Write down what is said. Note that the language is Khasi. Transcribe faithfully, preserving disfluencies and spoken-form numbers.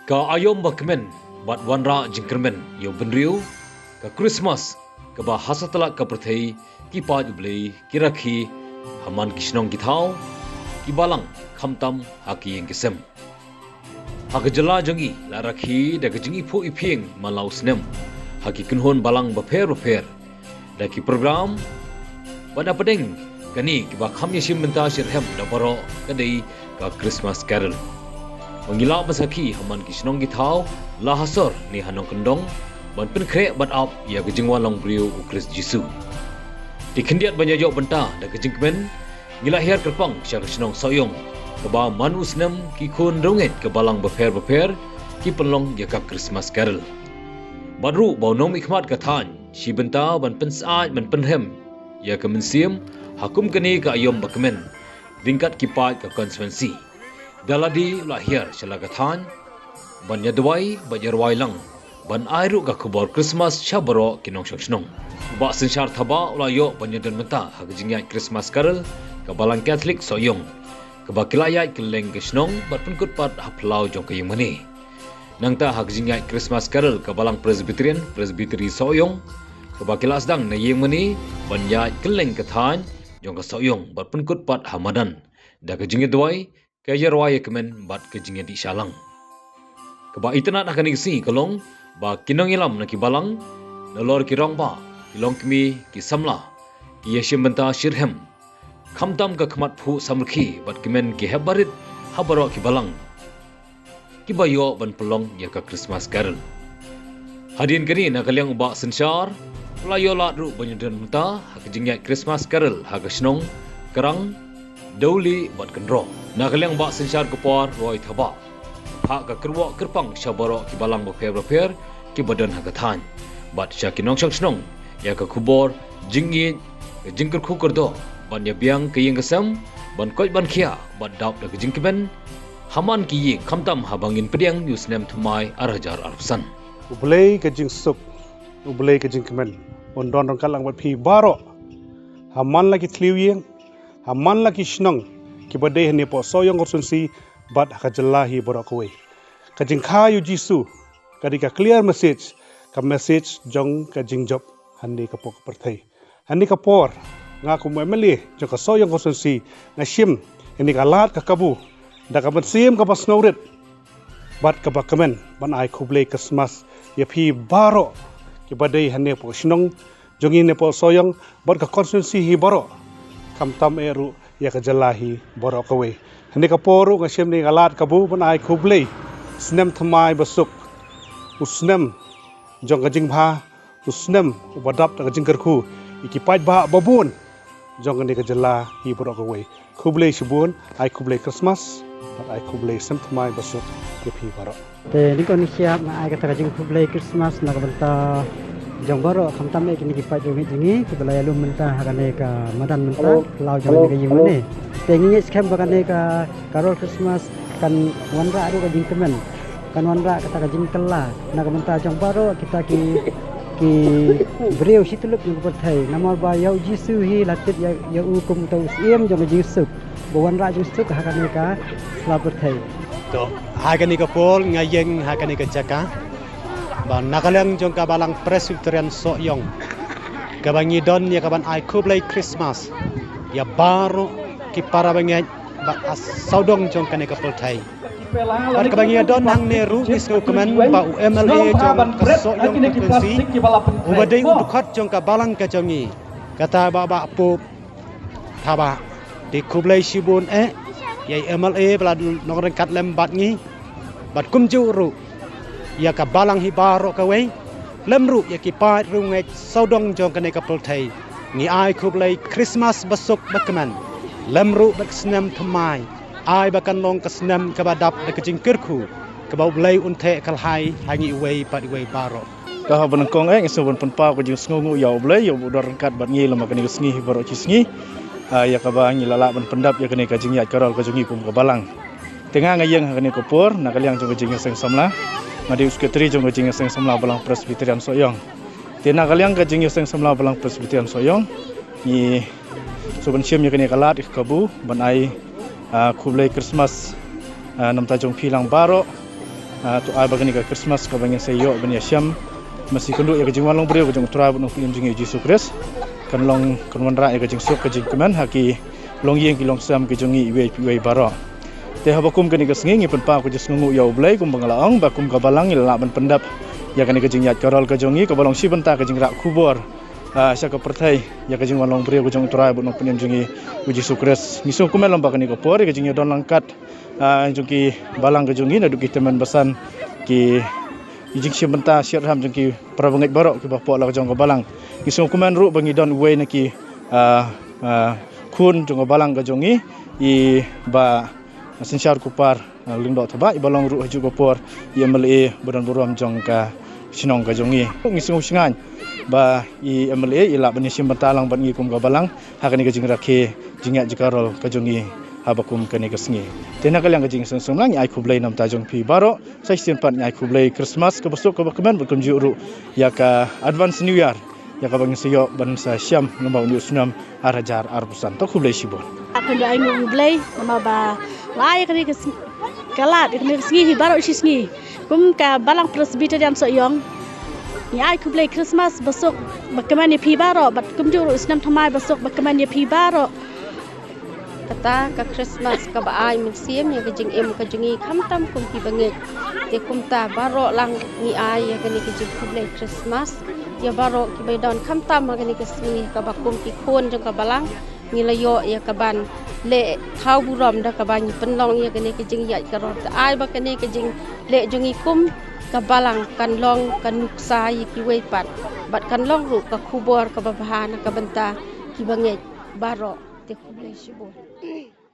Ka aïom ba kmen bad wanrah jingkyrmen ïa u bynriew, ka Christmas kaba ha satlak ka pyrthei ki paid U Blei ki rakhe ha man ki shnong ki thaw, ki balang, khamtam ha ki ïing ki sem. Ha ka jylla jong ngi la rakhe da ka jingiphuh iphieng man la u snem ha ki kynhun balang bapher bapher da ki program. Bad hapdeng kane kiba kham ïashim bynta shitrhem da baroh ka dei ka Christmas Carol, ba ngi lah ban sakhi ha man ki shnong ki thaw, la ha sor ne ha nongkyndong, ban pynkhreh bad ap ïa ka jingwan long briew u Khrist Jisu. Te khyndiat ban ïa ïoh bynta da ka jingkmen, ngi la hiar kyrpang sha ka shnong Sohiong, kaba man u snem ki khun riewngeit ka balang bapher bapher ki pynlong ïa ka Christmas Carol. Bad ruh ba u nongmihkhmat ka thaiñ shi bynta ban pynsyaid ban pynrhem ïa ka mynsiem ha kum kane ka aïom ba kmen ryngkat ki paid ka constituency. Da lade u la hiar sha la ka thaiñ ban ïa duwai bad ïa rwai lang, ban ai ruh ka khubor Christmas sha baroh ki nongshong shnong. U Bah Synshar Thabah u la ïoh ban ïa don mynta ha ka jingïaid Christmas Carol ka balang Catholic Sohiong, kaba ki la ïaid kylleng ka shnong bad pynkut pat ha phyllaw jong ka ïing mane. Nangta ha ka jingïaid Christmas Carol ka balang Presbyterian, Presbytery Sohiong, kaba ki la sdang na ïing mane ban ïaid kylleng ka thaiñ jong ka Sohiong bad pynkut pat ha madan da ka jingïaduwai, ka ïarwai ïakmen bad ka jingïadih shalang. Kaba itynnad ha kane ka sngi ka long ba ki nongïalam na ki balang, nalor ki rangbah, ki longkmie, ki samla, ki ïashim bynta shitrhem, khamtam ka khmat phuh samrkhie bad kmen ki hep barit ha baroh ki balang, kiba ïoh ban pynlong ïa ka Christmas Carol. Hadien kane, na ka liang u Bah Synshar u la ïoh lad ruh ban ïa don mynta ha ka jingïaid Christmas Carol ha ka shnong Krang, Dewlieh bad Kynroh. Na ka liang u Bah Synshar ka por Roy Thabah, phah ka kyrwoh kyrpang sha baroh ki balang bapher bapher kiba don ha ka thaiñ bad sha ki nongshong shnong ïa ka khubor jingïeit, ka jingkyrkhu kyrdoh ban ïa biang ka ïing ka sem, ban koit ban khiah bad dap da ka jingkmen ha man ki ïing, khamtam haba ngin pdiang ïa u snem thymmai ar hajar arphew san. U Blei ka jingsuk, U Blei ka jingkmen un don ryngkat lang bad phi baroh ha man la ki thliew ïing, ha man la ki shnong kiba dei hangne hapoh Sohiong constituency bad ha ka jylla hi baroh kawei. Ka jingkha ïa u Jisu ka dei ka clear message, ka message jong ka jingjop hangne hapoh ka pyrthei. Hangne ka por, nga kum u M L A jong ka Sohiong constituency nga shim ïa kane ka lad ka kabu da ka mynsiem kaba sngewrit bad kaba kmen ban ai khublei Christmas ïa phi baroh kiba dei hangne hapoh ka shnong jong ngi hangne hapoh Sohiong bad ka constituency hi baroh, khamtam eh ruh ïa ka jylla hi baroh kawei. Hangne ka por ruh nga shim ïa kane ka lad kabu ban ai khublei snem thymmai basuk, u snem jong ka jingbha, u snem uba dap da ka jingkyrkhu ïa ki paidbah babun jong kane ka jylla hi baroh kawei. Khublei shibun, ai khublei Christmas bad ai khublei snem thymmai basuk ïa phi baroh. Te nyngkong nyngkong nga ai kata ka jingkhublei Christmas na ka bynta jong baroh, khamtam eh kine ki paid riewngeit jong ngi kiba la ïalum mynta ha kane ka madan mynta, phyllaw jong kane ka ïing mane. Te ngi ngeit skhem ba kane ka Carol Christmas kan wanrah ruh ka jingkmen, kan wanrah kata ka jingkylla na ka bynta jong baroh kita ki, ki briew shi tylli jong ka pyrthei. Namar ba ïa u Jisu hi la tip ïa, ïa u kum uta u syiem jong ka jingsuk, ba wanrah jingsuk ha kane ka sla pyrthei. To, ha kane ka por nga ïeng ha kane ka jaka ba na ka liang jong ka Balang Presbyterian Sohiong, kaba ngi don ïa kaban ai khublei Christmas ïa baroh ki para bangeit bad ha sawdong jong kane ka pyrthei. Bad kaba ngi ïa don hangne ruh ngi sngewkmen ba u M L A jong ka Sohiong constituency, uba dei u dkhot jong ka balang ka jong ngi, kata Bah Bah Pup Thabah. Te khublei shibun eh ïa i M L A ba la nongryngkat lem bad ngi, bad kumjuh ruh ïa ka balang hi baroh kawei, lem ruh ïa ki paid riewngeit sawdong jong kane ka pyrthei. Ngi ai khublei Christmas basuk bakmen, lem ruh bad ka snem thymmai, ai ba kan long ka snem kaba dap da ka jingkyrkhu, kaba u Blei un theh khalhai ha ngi iwei pa iwei baroh. Ka haba nyngkong eh ngi sngewbha ban pynpaw ka jingsngewnguh ïa u Blei ïa uba u don ryngkat bad ngi lem ha kane ka sngi hi baroh shi sngi. Ah, ïa kaba ngi la lah ban pyndap ïa kane ka jingïaid Carol ka jong ngi kum ka balang. Te nga nga ïeng ha kane ka por na ka liang jong ka jingïaseng samla. Nga dei u Secretary jong ka jingïaseng samla Balang Presbyterian Sohiong. Te na ka liang ka jingïaseng samla Balang Presbyterian Sohiong, ngi sngewbha ban shim ïa kane ka lad ka kabu ban ai, ah, khublei Christmas, ah, na ka bynta jong phi lang baroh. Ah, to ai ba kane ka Christmas kaba ngin sa ïoh ban ïashem, masi kynduh ïa ka jingwan long briew ka jong U Trai bad U Nongpynim jong ngi U Jisu Khrist, kan long, kan wanrah ïa ka jingsuk ka jingkmen ha ki longïing ki longsem ki jong ngi iwei pa iwei baroh. Te haba kum kane ka sngi ngi pynpaw ka jingsngewnguh ïa U Blei kumba nga la ong ba kum ka balang ngi la lah ban pyndep ïa kane ka jingïaid karol ka jong ngi kaba long shi bynta ka jingrah khubor, ah, sha ka pyrthei ïa ka jingwan long briew ka jong U Trai bad U Nongpynim jong ngi U Jisu Khrist. Ngi sngewkmen lem ba kane ka por ïa ka jingïadon lang kat, ah, jong ki balang ka jong ngi naduh ki tymmen basan, ki, ki jingshim bynta shitrhem jong ki para bangeit baroh kiba pop la ka jong ka balang. Ngi sngewkmen ruh ba ngi don uwei na ki, ah, ah, khun jong ka balang ka jong ngi, i Bah Synshar Kupar, ah, Lyngdoh Thabah, iba long ruh ha kajuh ka por i M L A ba don burom jong ka shnong ka jong ngi. Ngi sngewsngaiñ ba i M L A i lah ban ïashim bynta lang bad ngi kum ka balang ha kane ka jingrakhe jingïaid jingkarol ka jong ngi haba kum kane ka sngi. Te na ka liang ka jingsngewsih ngi ai khublei na ka bynta jong phi baroh. Sa shisien pat ngi ai khublei Christmas kaba suk kaba kmen bad kumjuh ruh ïa ka Advance New Year ïa kaba ngin sa ïoh ban sa shem lyngba une u snem ar hajar arphew san. To khublei shibun. Khublei ai nguh U Blei namar ba la ai ïa kane ka sngi, ka lad ïa kane ka sngi hi baroh shi sngi. Kum ka Balang Presbyterian Sohiong, ngi ai khublei Christmas ba suk ba kmen ïa phi baroh bad kumjuh ruh u snem thymmai ba suk ba kmen ïa phi baroh. Kata ka Christmas kaba ai mynsiem ïa ka jingim ka jong ngi khamtam kum ki bangeit. Te kumta baroh lang ngi ai ïa kane ka jingkhublei Christmas ïa baroh kiba don khamtam ha kane ka sngi kaba kum ki khun jong ka balang ngi la ïoh ïa kaban leh thaw burom da kaba ngi pynlong ïa kane ka jingïaid karol. Te ai ba kane ka jingleh jong ngi kum ka balang kan long ka nuksa ïa kiwei pat bad kan long ruh ka khubor kaba bha na ka bynta ki bangeit baroh. Te khublei shibun.